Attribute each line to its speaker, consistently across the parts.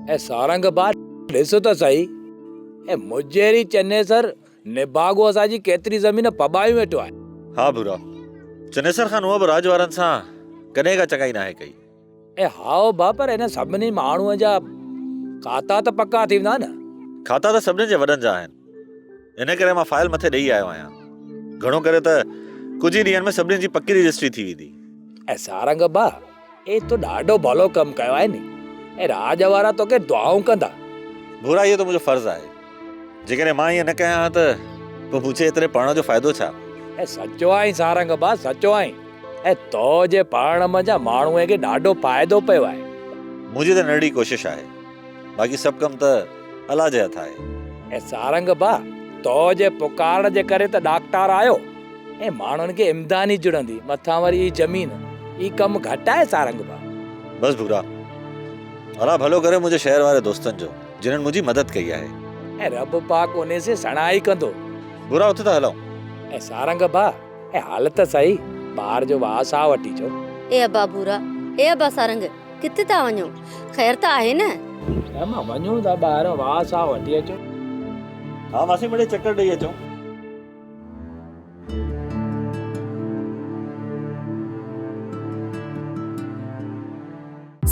Speaker 1: اي سارنگ ڀاء ڏس ته سهي، اي مجيري چنيسر نڀاڳو اسان جي ڪيتري زمين پٻايون ويٺو آهي.
Speaker 2: ها ڀورا، چنيسر خان هونء به راڄ وارن سان ڪڏهن ڪا چڱائي ناهي ڪئي.
Speaker 1: اي هائو ڀاء پر هن سڀني ماڻهوء جا کاتا ته پڪا ٿي ويندا نه.
Speaker 2: کاتا ته سڀني جي وڏن جا آهن. ان ڪري مان فائل مٿي ڏيئي آيو آهيان. گهڻو ڪري ته ڪجهه ئي ڏينهن ۾ سڀني جي پڪي رجسٽري ٿي ويندي.
Speaker 1: اي سارنگ ڀاء اي تو ڏاڍو ڀلو ڪم ڪيو آهي ني. اي راڄ وارا توکي دعائون ڪندا.
Speaker 2: ڀورا اهو ته منهنجو فرض آهي. جيڪڏهن مان ائين نه ڪيان ها ته پوء مون کي ايتري پڙهڻ جو فائدو ڇا؟
Speaker 1: اي سچو آهين سارنگ ڀاء سچو آهين. اي تو جي پڙهڻ منجهان ماڻهوء کي ڏاڍو فائدو پيو آهي.
Speaker 2: منهنجي ته ننڍڙي ڪوشش آهي. باقي سڀ ڪم ته الله جي هٿ آهي.
Speaker 1: اي سارنگ ڀاء تو جي پڪارڻ جي ڪري ته ڏاڪٽار آيو. اي ماڻهن کي امداني جڙندي، مٿان وري هي زمين. هي ڪم گهٽ آهي سارنگ ڀاء.
Speaker 2: بس ڀورا. الله ڀلو ڪري منهنجي شهر واري دوستن جو. جنھن منھنجي مدد ڪئي آھي.
Speaker 1: ۽ رب پاڪ انھي سين سڻائي ڪندو.
Speaker 2: ڀورا اٿ ته ھلون.
Speaker 1: اي سارنگ ڀاء، اي ھل ته سهي، ٻاھر جو واء ساھ وٺي اچو.
Speaker 3: اي ابا ڀورا، اي ابا سارنگ، ڪٿي ٿا وڃو؟ خير ته آھي نه؟
Speaker 1: نه مان وڃون ٿا ٻاھر واء ساھ وٺي اچون.
Speaker 2: ھا ماسي مڙئي چڪر ڏئي اچون.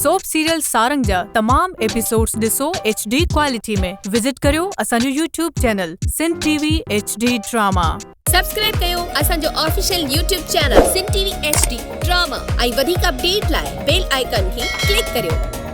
Speaker 4: سوپ سيريل سارنگ جا تمام ايپيسوڊز ڏسو ايڇ ڊي ڪوالٽي ۾ وزٽ ڪريو اسان جو YouTube channel Sindh T V H D drama.
Speaker 5: Subscribe ڪيو اسان جو official YouTube channel Sindh T V H D drama ۽ وڌيڪ اپڊيٽ لاء بيل آئيڪان کي ڪلڪ ڪريو.